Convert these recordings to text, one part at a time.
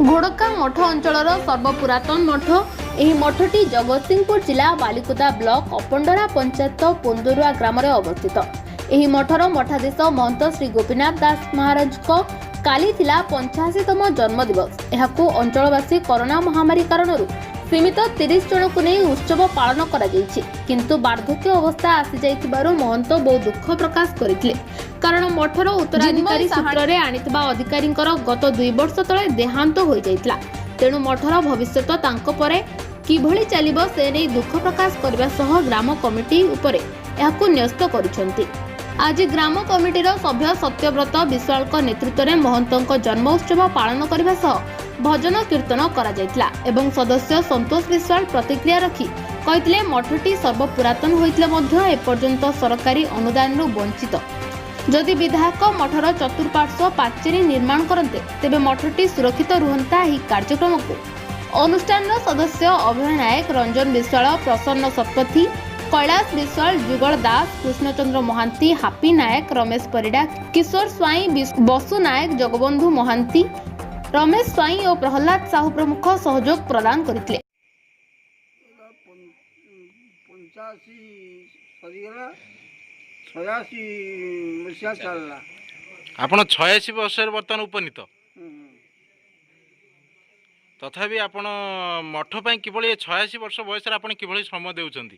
ଘୋଡ଼କା ମଠ ଅଞ୍ଚଳର ସର୍ବପୁରାତନ ମଠ। ଏହି ମଠଟି ଜଗତସିଂହପୁର ଜିଲ୍ଲା ବାଲିକୁଦା ବ୍ଲକ ଅପଣ୍ଡରା ପଞ୍ଚାୟତ ପୋନ୍ଦରୁଆ ଗ୍ରାମରେ ଅବସ୍ଥିତ। ଏହି ମଠର ମଠାଧୀଶ ମହନ୍ତ ଶ୍ରୀ ଗୋପୀନାଥ ଦାସ ମହାରାଜଙ୍କ କାଲି ଥିଲା 85ତମ ଜନ୍ମଦିବସ। ଏହାକୁ ଅଞ୍ଚଳବାସୀ କରୋନା ମହାମାରୀ କାରଣରୁ ସୀମିତ 30 ଜଣଙ୍କୁ ନେଇ ଉତ୍ସବ ପାଳନ କରାଯାଇଛି। କିନ୍ତୁ ବାର୍ଦ୍ଧକ୍ୟ ଅବସ୍ଥା ଆସିଯାଇଥିବାରୁ ମହନ୍ତ ବହୁ ଦୁଃଖ ପ୍ରକାଶ କରିଥିଲେ, କାରଣ ମଠର ଉତ୍ତରାଧିକାରୀ ସୂତ୍ରରେ ଆଣିଥିବା ଅଧିକାରୀଙ୍କର ଗତ 2 ବର୍ଷ ତଳେ ଦେହାନ୍ତ ହୋଇଯାଇଥିଲା। ତେଣୁ ମଠର ଭବିଷ୍ୟତ ତାଙ୍କ ପରେ କିଭଳି ଚାଲିବ, ସେ ନେଇ ଦୁଃଖ ପ୍ରକାଶ କରିବା ସହ ଗ୍ରାମ କମିଟି ଉପରେ ଏହାକୁ ନ୍ୟସ୍ତ କରିଛନ୍ତି। ଆଜି ଗ୍ରାମ କମିଟିର ସଭ୍ୟ ସତ୍ୟବ୍ରତ ବିଶ୍ୱାଳଙ୍କ ନେତୃତ୍ୱରେ ମହନ୍ତଙ୍କ ଜନ୍ମ ଉତ୍ସବ ପାଳନ କରିବା ସହ ଭଜନ କୀର୍ତ୍ତନ କରାଯାଇଥିଲା ଏବଂ ସଦସ୍ୟ ସନ୍ତୋଷ ବିଶ୍ୱାଳ ପ୍ରତିକ୍ରିୟା ରଖି କହିଥିଲେ, ମଠଟି ସର୍ବପୁରାତନ ହୋଇଥିଲେ ମଧ୍ୟ ଏପର୍ଯ୍ୟନ୍ତ ସରକାରୀ ଅନୁଦାନରୁ ବଞ୍ଚିତ। ଯଦି ବିଧାୟକ ମଠର ଚତୁଃପାର୍ଶ୍ୱ ପାଚେରୀ ନିର୍ମାଣ କରନ୍ତେ, ତେବେ ମଠଟି ସୁରକ୍ଷିତ ରୁହନ୍ତା। ଏହି କାର୍ଯ୍ୟକ୍ରମକୁ ଅନୁଷ୍ଠାନର ସଦସ୍ୟ ଅଭୟ ନାୟକ, ରଞ୍ଜନ ବିଶ୍ୱାଳ, ପ୍ରସନ୍ନ ଶତପଥୀ, କୈଳାସ ବିଶ୍ୱାଳ, ଯୁଗଳ ଦାସ, କୃଷ୍ଣଚନ୍ଦ୍ର ମହାନ୍ତି, ହାପି ନାୟକ, ରମେଶ ପରିଡ଼ା, କିଶୋର ସ୍ୱାଇଁ, ବସୁ ନାୟକ, ଜଗବନ୍ଧୁ ମହାନ୍ତି, ରମେଶ ସ୍ୱାଇଁ ଓ ପ୍ରହ୍ଲାଦ ସାହୁ ପ୍ରମୁଖ ସହଯୋଗ ପ୍ରଦାନ କରିଥିଲେ। 85 ସରିଗଲା, 86 ମସିହା ଚାଲିଲା। ଆପଣ 86 ବର୍ଷରେ ବର୍ତ୍ତମାନ ଉପନୀତ। ତଥାପି ଆପଣ ମଠ ପାଇଁ କିଭଳି, ଏ 86 ବର୍ଷ ବୟସରେ ଆପଣ କିଭଳି ଶ୍ରମ ଦେଉଛନ୍ତି?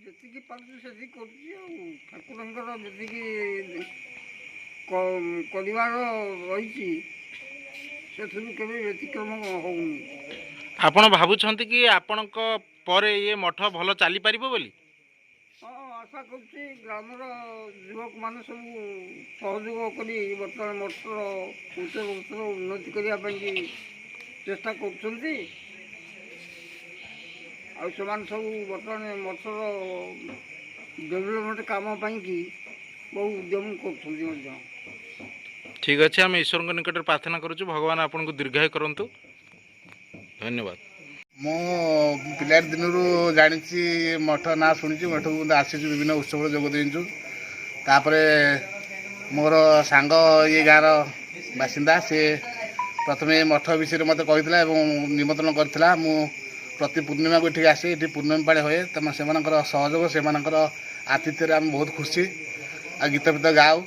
ଯେତିକି ପାରୁଛୁ ସେତିକି କରୁଛି। ଆଉ ଠାକୁରଙ୍କର ଯେତିକି କରିବାର ରହିଛି, ସେଥିରୁ କେବେ ବ୍ୟତିକ୍ରମ ହେଉନି। ଆପଣ ଭାବୁଛନ୍ତି କି ଆପଣଙ୍କ ପରେ ଇଏ ମଠ ଭଲ ଚାଲିପାରିବ ବୋଲି? ହଁ, ଆଶା କରୁଛି। ଗ୍ରାମର ଯୁବକମାନେ ସବୁ ସହଯୋଗ କରି ବର୍ତ୍ତମାନ ମଠର ଉତ୍ତର ଉତ୍ତର ଉନ୍ନତି କରିବା ପାଇଁ ଚେଷ୍ଟା କରୁଛନ୍ତି। ଆଉ ସେମାନେ ସବୁ ବର୍ତ୍ତମାନ ମଠର ଡେଭଲପମେଣ୍ଟ କାମ ପାଇଁକି ବହୁ ଉଦ୍ୟମ କରୁଛନ୍ତି ମଧ୍ୟ। ଠିକ୍ ଅଛି, ଆମେ ଈଶ୍ୱରଙ୍କ ନିକଟରେ ପ୍ରାର୍ଥନା କରୁଛୁ, ଭଗବାନ ଆପଣଙ୍କୁ ଦୀର୍ଘାୟୁ କରନ୍ତୁ। ଧନ୍ୟବାଦ। ମୁଁ ପିଲାଟି ଦିନରୁ ଜାଣିଛି, ମଠ ନାଁ ଶୁଣିଛି। ମଠକୁ ମଧ୍ୟ ଆସିଛୁ, ବିଭିନ୍ନ ଉତ୍ସବରେ ଯୋଗ ଦେଇଛୁ। ତାପରେ ମୋର ସାଙ୍ଗ ଇଏ ଗାଁର ବାସିନ୍ଦା, ସେ ପ୍ରଥମେ ଏ ମଠ ବିଷୟରେ ମୋତେ କହିଥିଲା ଏବଂ ନିମନ୍ତ୍ରଣ କରିଥିଲା। ମୁଁ ପ୍ରତି ପୂର୍ଣ୍ଣିମାକୁ ଏଠିକି ଆସେ। ଏଠି ପୂର୍ଣ୍ଣମୀ ପାଳି ହୁଏ। ତମ ସେମାନଙ୍କର ସହଯୋଗ, ସେମାନଙ୍କର ଆତିଥ୍ୟରେ ଆମେ ବହୁତ ଖୁସି ଆଉ ଗୀତ ଫୀତ ଗାଉ।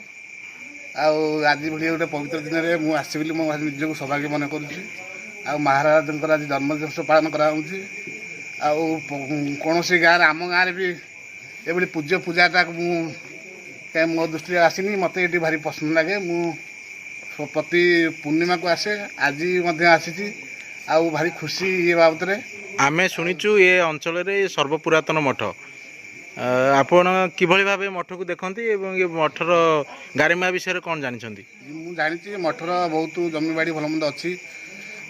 ଆଉ ଆଜି ଭଳି ଗୋଟେ ପବିତ୍ର ଦିନରେ ମୁଁ ଆସିବି ବୋଲି ମୁଁ ଭାରି ନିଜକୁ ସୌଭାଗ୍ୟ ମନେ କରୁଛି। ଆଉ ମହାରାଜଙ୍କର ଆଜି ଜନ୍ମଦିବସ ପାଳନ କରାଯାଉଛି। ଆଉ କୌଣସି ଗାଁରେ, ଆମ ଗାଁରେ ବି ଏଭଳି ପୂଜ୍ୟ ପୂଜାଟାକୁ ମୁଁ କାହିଁ ମୋ ଦୃଷ୍ଟିରେ ଆସିନି। ମୋତେ ଏଠି ଭାରି ପସନ୍ଦ ଲାଗେ। ମୁଁ ପ୍ରତି ପୂର୍ଣ୍ଣିମାକୁ ଆସେ, ଆଜି ମଧ୍ୟ ଆସିଛି ଆଉ ଭାରି ଖୁସି ଏ ବାବଦରେ। ଆମେ ଶୁଣିଛୁ ଏ ଅଞ୍ଚଳରେ ସର୍ବପୁରାତନ ମଠ। ଆପଣ କିଭଳି ଭାବେ ମଠକୁ ଦେଖନ୍ତି ଏବଂ ଏ ମଠର ଗାରିମା ବିଷୟରେ କ'ଣ ଜାଣିଛନ୍ତି? ମୁଁ ଜାଣିଛି, ମଠର ବହୁତ ଜମିବାଡ଼ି ଭଲମନ୍ଦ ଅଛି।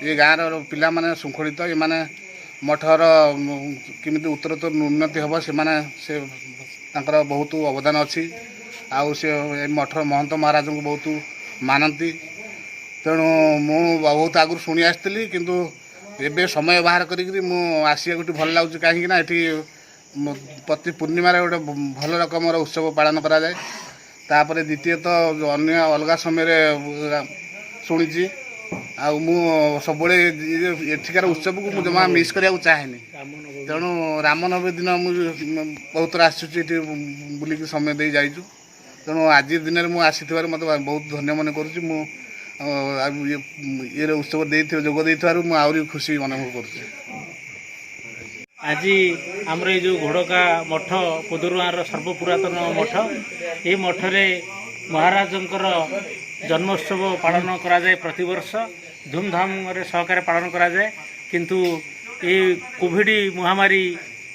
ଏ ଗାଁର ପିଲାମାନେ ଶୃଙ୍ଖଳିତ। ଏମାନେ ମଠର କେମିତି ଉତ୍ତରୋତ୍ତର ଉନ୍ନତି ହେବ, ସେମାନେ ସେ ତାଙ୍କର ବହୁତ ଅବଦାନ ଅଛି। ଆଉ ସେ ଏ ମଠର ମହନ୍ତ ମହାରାଜଙ୍କୁ ବହୁତ ମାନନ୍ତି। ତେଣୁ ମୁଁ ବହୁତ ଆଗରୁ ଶୁଣି ଆସିଥିଲି, କିନ୍ତୁ ଏବେ ସମୟ ବାହାର କରିକିରି ମୁଁ ଆସିବାକୁ ଏଠି ଭଲ ଲାଗୁଛି, କାହିଁକି ନା ଏଠି ପ୍ରତି ପୂର୍ଣ୍ଣିମାରେ ଗୋଟେ ଭଲ ରକମର ଉତ୍ସବ ପାଳନ କରାଯାଏ। ତାପରେ ଦ୍ୱିତୀୟତଃ ଅନ୍ୟ ଅଲଗା ସମୟରେ ଶୁଣିଛି। ଆଉ ମୁଁ ସବୁବେଳେ ଏଠିକାର ଉତ୍ସବକୁ ମୁଁ ଜମା ମିସ୍ କରିବାକୁ ଚାହେଁନି। ତେଣୁ ରାମନବମୀ ଦିନ ମୁଁ ବହୁତ ଥର ଆସୁଛି, ଏଠି ବୁଲିକି ସମୟ ଦେଇ ଯାଇଛୁ। ତେଣୁ ଆଜି ଦିନରେ ମୁଁ ଆସିଥିବାରୁ ମୋତେ ବହୁତ ଧନ୍ୟ ମନେ କରୁଛି। ମୁଁ ଆଉ ଇଏରେ ଉତ୍ସବ ଦେଇଥିବା, ଯୋଗ ଦେଇଥିବାରୁ ମୁଁ ଆହୁରି ଖୁସି ଅନୁଭବ କରୁଛି। ଆଜି ଆମର ଏଇ ଯେଉଁ ଘୋଡ଼କା ମଠ, ପୋଦରୁଆର ସର୍ବପୁରାତନ ମଠ, ଏହି ମଠରେ ମହାରାଜଙ୍କର ଜନ୍ମୋତ୍ସବ ପାଳନ କରାଯାଏ। ପ୍ରତିବର୍ଷ ଧୁମଧାମରେ ସହକାରେ ପାଳନ କରାଯାଏ। କିନ୍ତୁ ଏଇ କୋଭିଡ଼ ମହାମାରୀ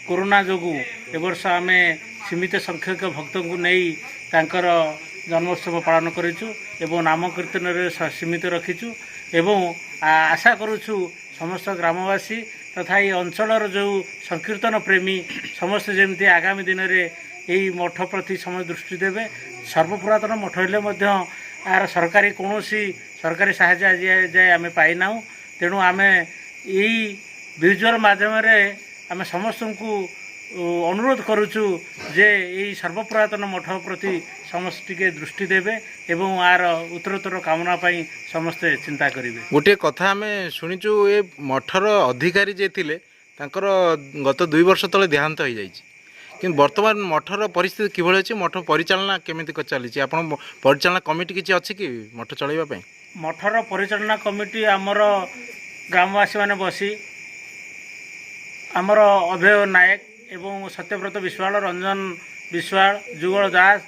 କରୋନା ଯୋଗୁଁ ଏ ବର୍ଷ ଆମେ ସୀମିତ ସଂଖ୍ୟକ ଭକ୍ତଙ୍କୁ ନେଇ ତାଙ୍କର ଜନ୍ମୋତ୍ସବ ପାଳନ କରିଛୁ ଏବଂ ନାମକୀର୍ତ୍ତନରେ ସୀମିତ ରଖିଛୁ ଏବଂ ଆଶା କରୁଛୁ ସମସ୍ତ ଗ୍ରାମବାସୀ ତଥା ଏହି ଅଞ୍ଚଳର ଯେଉଁ ସଂକୀର୍ତ୍ତନ ପ୍ରେମୀ ସମସ୍ତେ ଯେମିତି ଆଗାମୀ ଦିନରେ ଏହି ମଠ ପ୍ରତି ସମସ୍ତେ ଦୃଷ୍ଟି ଦେବେ। ସର୍ବପୁରାତନ ମଠ ହେଲେ ମଧ୍ୟ ଏହାର ସରକାରୀ କୌଣସି ସରକାରୀ ସାହାଯ୍ୟ ଆଜି ଯାଏ ଆମେ ପାଇନାହୁଁ। ତେଣୁ ଆମେ ଏଇ ଭିଜୁଆଲ୍ ମାଧ୍ୟମରେ ଆମେ ସମସ୍ତଙ୍କୁ ଅନୁରୋଧ କରୁଛୁ ଯେ ଏଇ ସର୍ବପୁରାତନ ମଠ ପ୍ରତି ସମସ୍ତେ ଟିକେ ଦୃଷ୍ଟି ଦେବେ ଏବଂ ଆର ଉତ୍ତରୋତ୍ତର କାମନା ପାଇଁ ସମସ୍ତେ ଚିନ୍ତା କରିବେ। ଗୋଟିଏ କଥା ଆମେ ଶୁଣିଛୁ, ଏ ମଠର ଅଧିକାରୀ ଯିଏ ଥିଲେ ତାଙ୍କର ଗତ 2 ବର୍ଷ ତଳେ ଦେହାନ୍ତ ହେଇଯାଇଛି। କିନ୍ତୁ ବର୍ତ୍ତମାନ ମଠର ପରିସ୍ଥିତି କିଭଳି ଅଛି? ମଠ ପରିଚାଳନା କେମିତି ଚାଲିଛି? ଆପଣ ପରିଚାଳନା କମିଟି କିଛି ଅଛି କି ମଠ ଚଳାଇବା ପାଇଁ? ମଠର ପରିଚାଳନା କମିଟି ଆମର ଗ୍ରାମବାସୀମାନେ ବସି, ଆମର ଅଭୟ ନାୟକ ଏବଂ ସତ୍ୟବ୍ରତ ବିଶ୍ୱାଳ, ରଞ୍ଜନ ବିଶ୍ୱାଳ, ଯୁଗଳ ଦାସ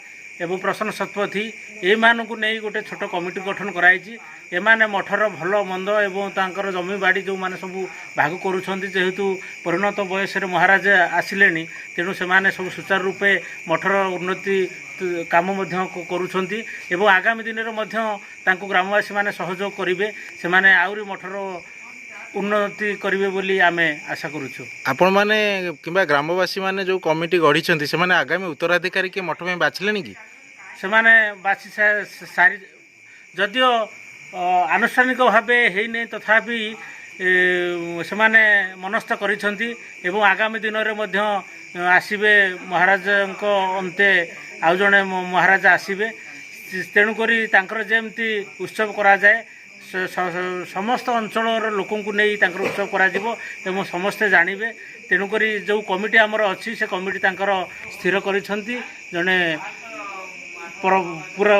ଏବଂ ପ୍ରସନ୍ନ ଶତପଥୀ, ଏମାନଙ୍କୁ ନେଇ ଗୋଟେ ଛୋଟ କମିଟି ଗଠନ କରାଯାଇଛି। ଏମାନେ ମଠର ଭଲ ମନ୍ଦ ଏବଂ ତାଙ୍କର ଜମି ବାଡ଼ି ଯେଉଁମାନେ ସବୁ ଭାଗ କରୁଛନ୍ତି, ଯେହେତୁ ପରିଣତ ବୟସରେ ମହାରାଜ ଆସିଲେଣି, ତେଣୁ ସେମାନେ ସବୁ ସୁଚାରୁ ରୂପେ ମଠର ଉନ୍ନତି କାମ ମଧ୍ୟ କରୁଛନ୍ତି ଏବଂ ଆଗାମୀ ଦିନରେ ମଧ୍ୟ ତାଙ୍କୁ ଗ୍ରାମବାସୀମାନେ ସହଯୋଗ କରିବେ। ସେମାନେ ଆହୁରି ମଠର ଉନ୍ନତି କରିବେ ବୋଲି ଆମେ ଆଶା କରୁଛୁ। ଆପଣମାନେ କିମ୍ବା ଗ୍ରାମବାସୀମାନେ ଯେଉଁ କମିଟି ଗଢ଼ିଛନ୍ତି, ସେମାନେ ଆଗାମୀ ଉତ୍ତରାଧିକାରୀ କିଏ ମଠ ପାଇଁ ବାଛିଲେଣି କି? ସେମାନେ ବାଛି ସାରି ଯଦିଓ ଆନୁଷ୍ଠାନିକ ଭାବେ ହେଇନି, ତଥାପି ସେମାନେ ମନସ୍ଥ କରିଛନ୍ତି ଏବଂ ଆଗାମୀ ଦିନରେ ମଧ୍ୟ ଆସିବେ। ମହାରାଜଙ୍କ ଅନ୍ତେ ଆଉ ଜଣେ ମହାରାଜ ଆସିବେ। ତେଣୁକରି ତାଙ୍କର ଯେମିତି ଉତ୍ସବ କରାଯାଏ, ସମସ୍ତ ଅଞ୍ଚଳର ଲୋକଙ୍କୁ ନେଇ ତାଙ୍କର ଉତ୍ସବ କରାଯିବ ଏବଂ ସମସ୍ତେ ଜାଣିବେ। ତେଣୁକରି ଯେଉଁ କମିଟି ଆମର ଅଛି, ସେ କମିଟି ତାଙ୍କର ସ୍ଥିର କରିଛନ୍ତି ଜଣେ ପୁରା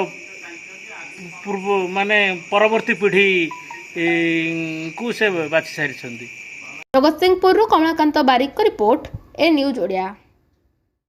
ପୂର୍ବ ମାନେ ପରବର୍ତ୍ତୀ ପିଢ଼ି କୁ ସେ ବାଛି ସାରିଛନ୍ତି। ଜଗତସିଂହପୁରରୁ କମଳାକାନ୍ତ ବାରିକଙ୍କ ରିପୋର୍ଟ, ଏ ନ୍ୟୁଜ୍ ଓଡ଼ିଆ।